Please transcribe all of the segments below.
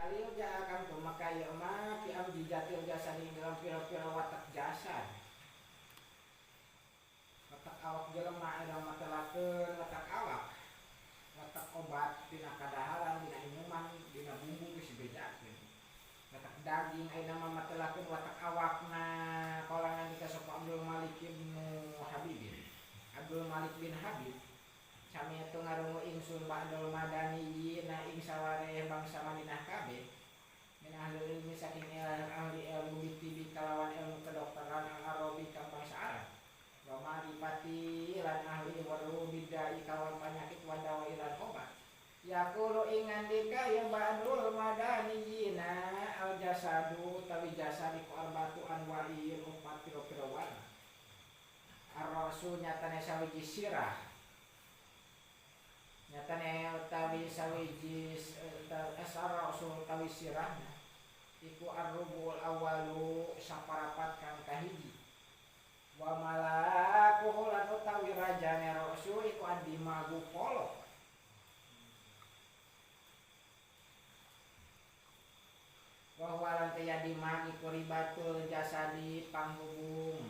Alil ja kang tumeka ieu mah fi amjijatil jasad ing dalam pira-pira watak jasad. Watak awak jelema eta matelakeun watak awak. Watak obat dina kadaharan, dina inuman, dina bumbu geus dibejakeun. Watak daging ayeuna mah matelakeun watak awakna kala ngandika sapa Abdul Malik bin Habib. Abdul Malik bin Habib sami itu ngarungu ingsun ba'dul madaniyina ing sawareh bangsa Madinah kabeh min ahli ilmi saking ahli ilmu bitibi kalawan ilmu kedokteran al-Arabi kang bangsa Arab wa ma'rifati lan ahli weruh bidai kalawan penyakit wadawa lan obat yaqulu ing ngandika ya ba'dul madaniyina al jasadu utawi jasad iku arbatu anwa'in empat pira-pira warna ar-rasu nyatane sawiji sirah nyatane utawi sawiji asar-rasul utawi sirahna iku ar-rubul awalu saparapat kang kahiji wa malakuhu lan utawi rajane rasul iku adimagu polo wa huwa lan tayadimag iku ribatul jasadi panghubung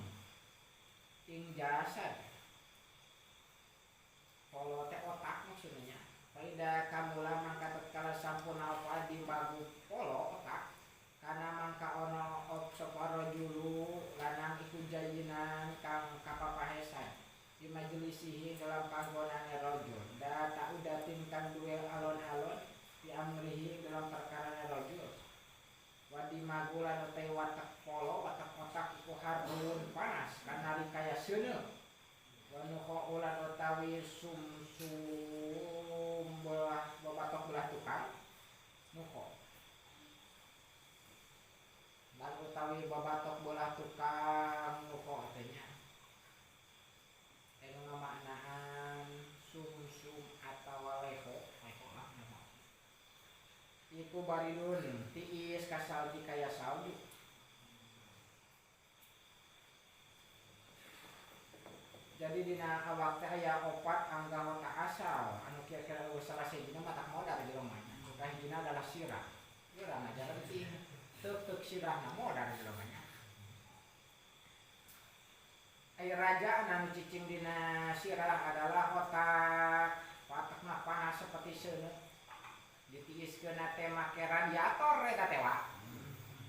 ing jasad. Polo teh otak maksudnya. Faida kamula mangka tatkala sampurna apa dimagu polo otak kana mangka ono sapa rajulu lanang iku jayinan kang kapapahesan di majelisihi dalam panggonane rajul da taudatin kang duwe alon-alon di amrihi dalam perkarane rajul wa dimagulan utawi watak polo watak otak iku harun panas kanari kaya seuneu wa nukhaulan utawi sumsum belah babatok belah tukang nukho lan utawi babatok belah tukang nukho artinya anu ngamaknaan sumsum atawa leho leho lah nama iku baridun tiis kasalji kaya salju. Jadi dina awak teh aya opat anggota asal anu kira-kira salah sahijina mah tak modar jelema. Anu kahijina adalah sirah. Urang ajaran teh teuk-teuk sirahna modar jelema nya. Aya raja anu cicing dina sirah adalah otak. Otakna panas seperti seuneu. Ditiiskeunna teh make radiator eta teh wa.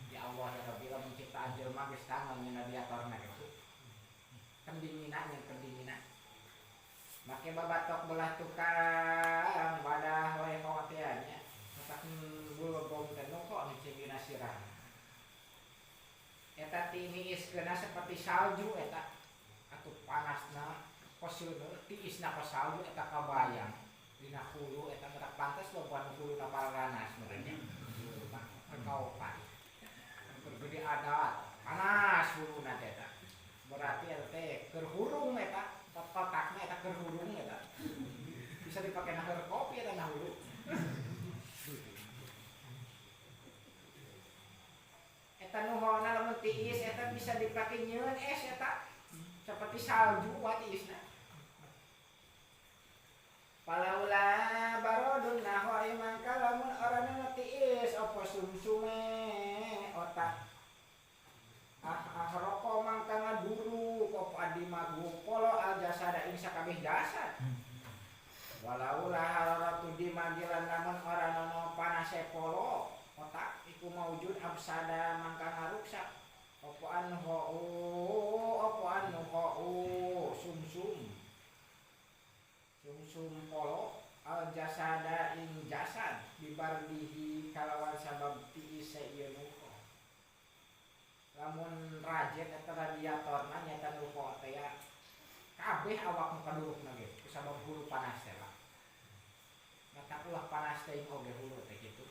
Ya Allah ya Rabbi lamun ciptaan jelema geus tangan nyeun radiatorna teh. Pendinginan yang pendinginan make babatok belah tukang badah leho teh nya otak bulegom teh nu kok dicingina sirah eta tiiskeunna seperti salju eta atuh panasna koseuneu tiisna kos salju eta kabayang dina hulu eta gerak pantes loba nu huluna pararanas meureun nya kaopan gede adat panas huluna teh eta berarti eta teh keur hurung eta otakna eta keur hurung eta bisa dipake naheur kopi eta nah hurung eta nu hona lamun tiis eta bisa dipake nyieun es eta seperti salju wa tiisna palaula barodun naho mangka lamun orangna tiis apa sumsume otak ah roko mangka ngaduru apa adimagu polo al jasada ing sakabeh jasad walaula hararatu dimagilan lamun ora nono panase polo otak iku maujud absada mangka ngaruksak apa anhu sumsum sumsum polo al jasada ing jasad bibardihi kalawan sabab tiise ieu nuko lamun rajet eta radiatorna nyata nuko teh ya kabeh awak nu kadurukna ge kusabab hulu panas teh lah mata ulah panas teh oge hulu teh kitu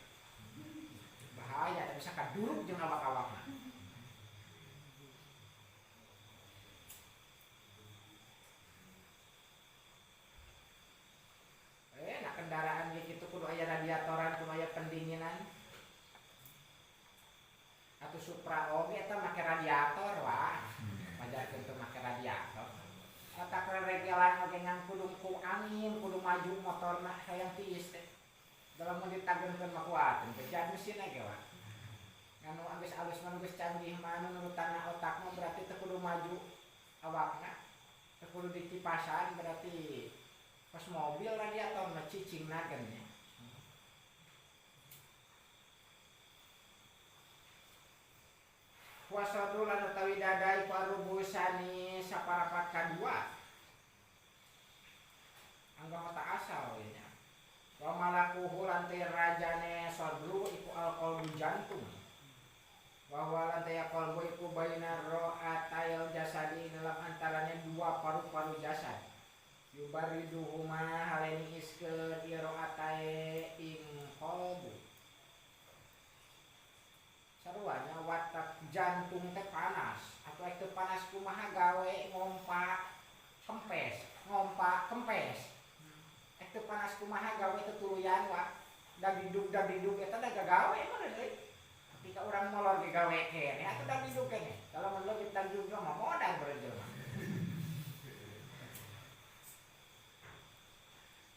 bahaya bisa kaduruk jeung awak-awakna. Nah kendaraan ge kitu kudu aya radiatoran kudu aya pendinginan atau Supra oge eta make radiator wah pajarkeun teu make radiator otak reregelan oge ngan kudu ku angin kudu maju motorna hayang tiis teh Dalam mun ditagenkeun mah kuat bejat mesin ge wa. Nganu geus alus mah geus canggih mah anu nurutana otak mah berarti teu kudu maju awakna. Teu kudu dikipasan berarti pas mobil radiator mah cicingna kan nya. Wasadul lan utawi dada iku arubusani saparapat kadua. Anggota asal ieu nya. Wa malakuhu lan teh rajane sadru iku alqalbu jantung. Wa huwa lan teh qalbu iku baina ra'atayil jasadi dalam antaranya dua paru-paru jasad. Yubariduhuma haleni iskeun ieu ra'atae ing qalbu. Saruanya watak jantung teh panas atau teu panas kumaha gawe ngompa kempes ngompa kempes. Teu panas kumaha gawe teu tuluyan wa dagdidug dagdidug eta da gagawe mah deui. Ketika urang molor ge gawe keneh atuh dagdidug keneh. Kalau mun leuwih dagdidug mah modal berejelma.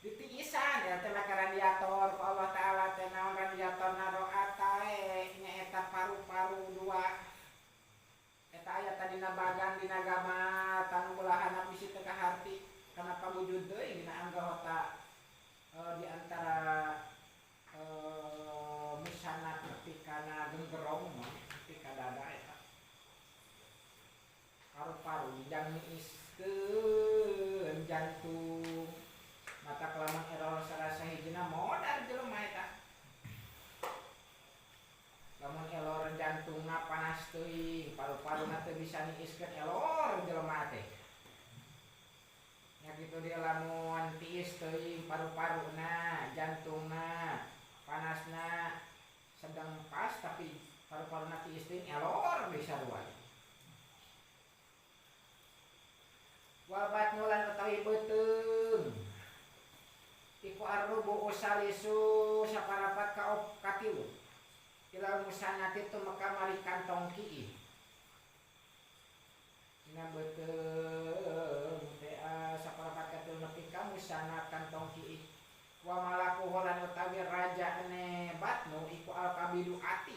Ditiisan ya teh make radiator ku Allah Taala teh naon radiator naroatae nyaeta paru-paru dua. Eta aya tadina bagan dina gama tanu belahan bisi teu kaharti kana pawujud deui dina anggota di antara musana nepi kana genggerong mah nepi ka dada eta. Paru-paru jang niiskeun jantung. Mata kelaman error sarasa hijina modar jelema eta. Lamun elor jantungna panas teuing, paru-paruna teu bisa niiskeun elor jelema teh. Nya kitu dia lamun tiis teuing paru-paruna, jantungna panasna sedang pas tapi paru-paruna tiis teuing elor bisa sarua. Wal batnu lan utawi beuteung. Iku arrubu usalisu saparapat ka katilu. Ilal musanati tumeka mari kantong kiih. Dina beuteung teh saparapat katilu nepi ka musana kantong kiih. Wa malakuhu lan utawi rajane batnu iku alkabidu ati.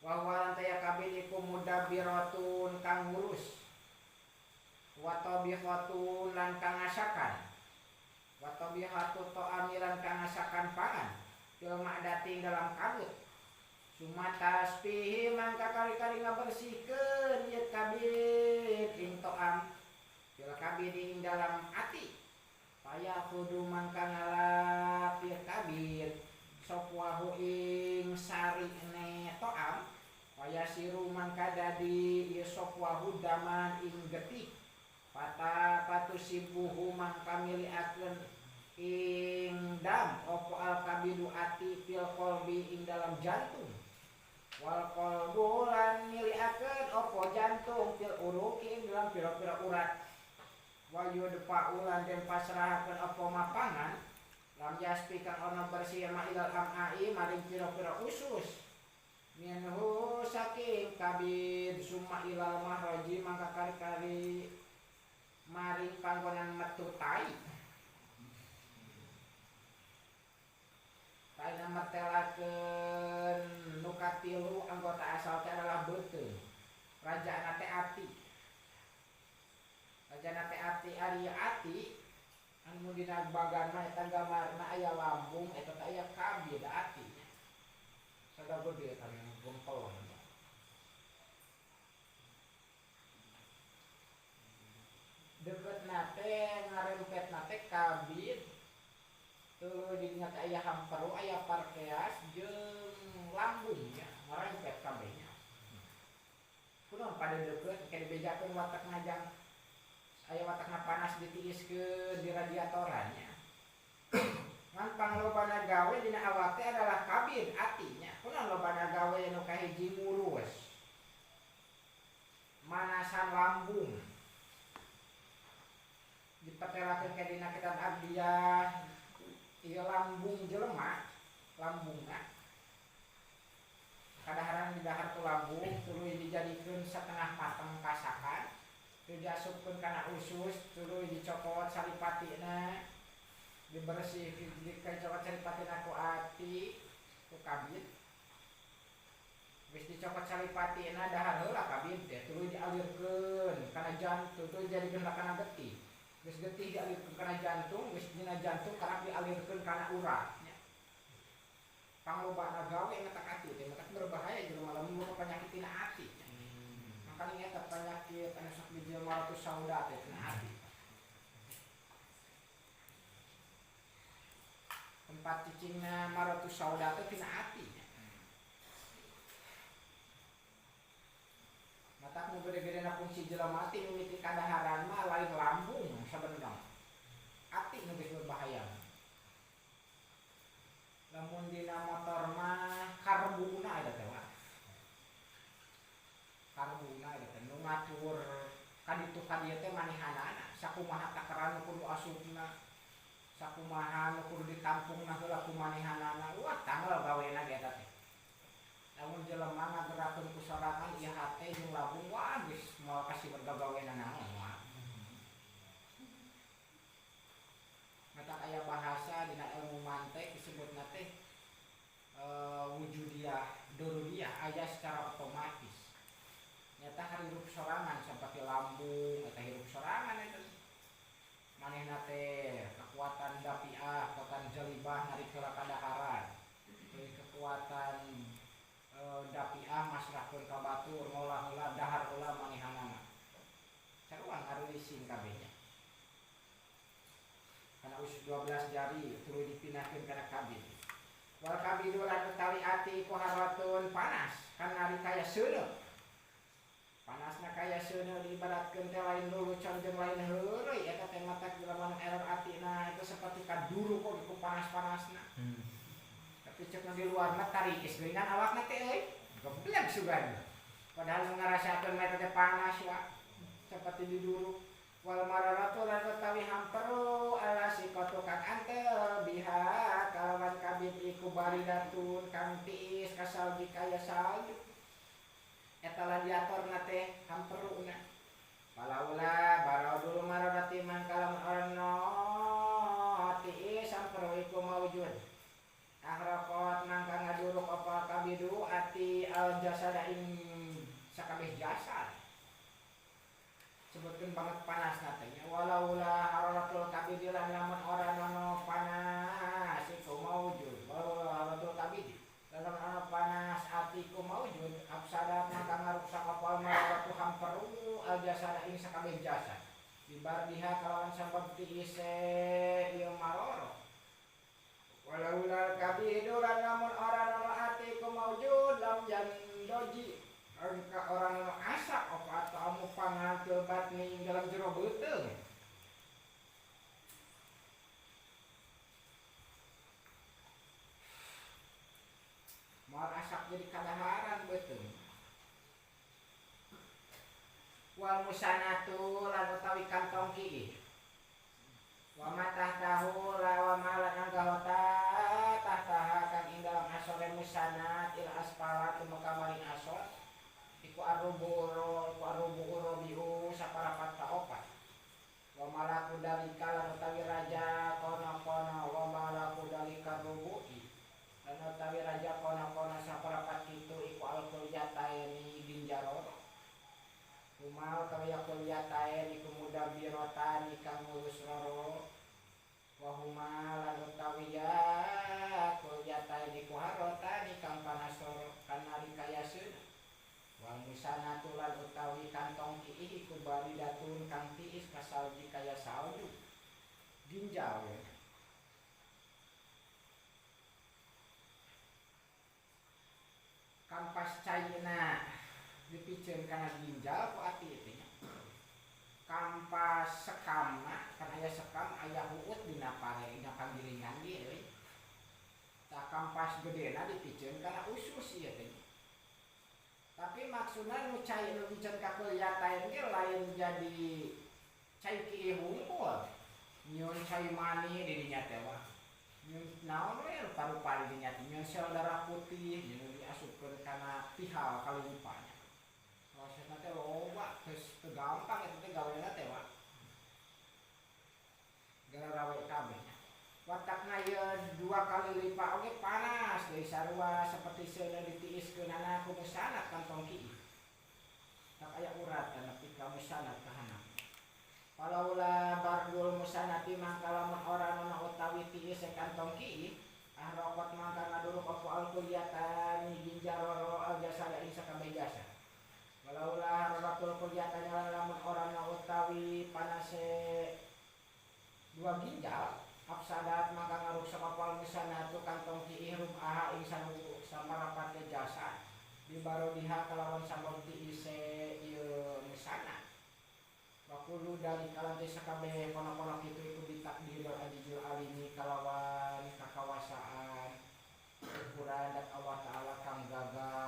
Wa huwa lan taya kabid iku mudabbiratun kang ngurus. Wa tabihatun lan kang ngasakan. Wa tabihatu ta'ami lan kang ngasakan pangan fil ma'dati dalam kabut. Sumata tasbihi mangka kali-kali ngabersihkeun ieu kabid ing ta'am fil kabid ing dalam ati. Paya kudu mangka ngalap ieu kabid sopwahu ing sarine ta'am. Paya siru mangka dadi ieu sopwahu daman ing getih. Pata patusibuhu mangka miliakeun ing dam opo al kabidu ati fil qalbi ing dalam jantung. Wal qalbu lan miliakeun opo jantung fil uruki ing dalam pira-pira urat. Wa yudfa'u lan den pasrahakeun opo mapangan lam yaspi kang ana bersih ma ilal amai maring pira-pira usus. Minhu saking kabid summa ilal mahraji mangka kari-kari maring panggonan metu tai. Taina mertelakeun nu katilu anggota asal teh adalah beuteung. Rajana teh ati. Rajana teh ati ari ati anu dina bagan mah eta gambarna aya lambung eta teh aya kabid ati. Sada gede eta gempel. Deket nate ngarempet nate kabid tuluy dinya teh aya hamperu aya parkeas jeung lambung nya ngarempet kabehnya. Kunaon pada deket engke dibejakeun watak ngajang aya watakna panas ditiiskeun di radiatoran nya. Ngan panglobana gawe dina awak teh adalah kabid atinya. Kunaon lobana gawe nu kahiji ngurus manasan lambung. Dipetelakeun ka dina kitab Abdiyah ieu lambung jelema lambungna kadaharan didahar ku lambung tuluy dijadikeun setengah mateng kasakan tuluy diasupkeun kana usus tuluy dicokot saripatina Dibersih dicokot saripatina ku ati ku kabid. Geus dicokot saripatina dahar heula kabid teh tuluy dialirkeun kana jantung tuluy dijadikeun kana getih. Geus getih dialirkeun kana jantung, geus dina jantung kana dialirkeun kana urat nya. Panglobana gawe matak ati teh matak berbahaya jelema lamun boga penyakit tina ati. Makanya eta penyakit anu sok dijelma ratus sauda teh tina ati. Tempat cicingna maratus sauda teh tina ati. Matak nu gede-gedena fungsi jelema ati mimiti kadaharan mah lain lambung sabenerna. Ati nu geus berbahaya. Lamun dina motor mah karbuna eta teh wa. Karbuna eta teh nu ngatur kaditu ka dieu teh manehanana sakumaha takaran nu kudu asupna. Sakumaha nu kudu ditampungna heula ku manehanana. Wah tanggal gawena ge eta teh. Lamun jelema ngagerakeun ku sorangan ieu hate jeung lambung wah geus moal kasih bergawena naon wah. Matak aya bahasa dina ilmu mantek disebutna teh wujudiyah doruriyah aya secara otomatis. Nyata hirup sorangan seperti lambung eta hirup sorangan eta. Manehna teh kekuatan dapiah, kekuatan jalibah narik heula kadaharan. Tuluy kekuatan dapiah masrahkeun ka batur ngolah heula dahar heula manehanana. Sarua ngarulising kabehnya. Kana usus 12 jari tuluy dipindahkeun kana kabid. Wal kabidu lan utawi ati ku haratun panas kan ari kaya seuneu. Panasna kaya seuneu diibaratkeun teh lain lulucon jeung lain heureuy eta teh matak jelema nu error atina itu seperti kaduru kok ku panas-panasna. Tapi cek nu di luar mah tariis geuningan awakna teh euy. Goblek sugan. Padahal nu ngarasakeun mah eta teh panas wa seperti diduruk. Wal mararatu lan utawi hamperu ala sikotu kang antel biha kalawan kabid iku baridatun kang tiis kasalji kaya salju. Eta radiatorna teh hamperuna. Palaula baradul mararati mangka lamun ono tiis hamperu iku maujud. Ahraqat mangka ngaduruk apa kabidu ati al jasada ing sakabeh jasad. Sebutkeun banget panas teh nya walaula hararatul kabidi lan lamun ora ono panas iku maujud. Walaula hararatul kabidi lamun ono panas ati iku maujud afsadat maka ngaruksak apa mararatu hamperu al jasada ing sakabeh jasad. Dibardiha kalawan sabab tiise ieu maroro. Walaula kabidu lan lamun ora ono ati iku maujud lam jandoji engka orang nu asak apa atau amu pangan fil batni dalam jero beuteung. Moal asak jadi kadaharan beuteung. Wal musanatu lan utawi kantong kiih. Wa matahtahu la wa malan anggahota tahtaha kang ing dalam asore musanat il asfala tumeka maring asor. Iku arubu robiu saparapat kaopat. Wa malaku dalika lan utawi raja kono-kono wa malaku dalika rubu'i lan utawi raja kono-kono saparapat itu iku alkulyataini ginjaloro. Kuma utawi kulyataini iku mudabirotani kang ngurus loro. Wa huma lan utawi kulyataini iku harotani kang panas loro kanari kaya seuneu. Wal misanatu lan utawi kantong kiih iku baridatun kang tiis kasalji kaya salju. Ginjal ya. Kampas caina dipiceun kana ginjal ku ati teh nya. Kampas sekamna kan aya sekam aya huut dina pare dina panggilingan ge euy. Tah kampas gedena dipiceun kana usus ieu teh. Tapi maksudna nu cai nu diceun ka kuliatain ge lain jadi cai kieu hungkul. Nyieun cai mani di dinya teh wah. Nyieun naon we rupa-rupa di dinya teh nyieun sel darah putih nyieun diasupkeun kana pihal kalilupanya. Prosesna teh loba geus teu gampang eta teh gawena teh wah. Gara rawe kabeh nya. Watakna ieu dua kali lipat oge panas deui sarua seperti seuneu ditiiskeunana ku musanat kantong kiih. Tak aya urat nepi ka musanat kahanap. Walaula bardul musanati mangka lamun ora ana utawi tiis kantong kiih ahraqat mangka ngaduruk apa alkuliyatani ginjal loro al jasada ing sakabeh jasa. Walaula hararatul kuliyatani lamun ora ana utawi panase dua ginjal afsadat maka ngaruksak apa misanatu kantong kiih rubaha ing samarapate jasa dibarodiha kalawan sabab tiise ieu misana wakulu dari kalan teh sakabeh kono-kono kitu iku bitakdiril azizil alimi kalawan kakawasaan ukuran dan Allah Ta'ala kang gagah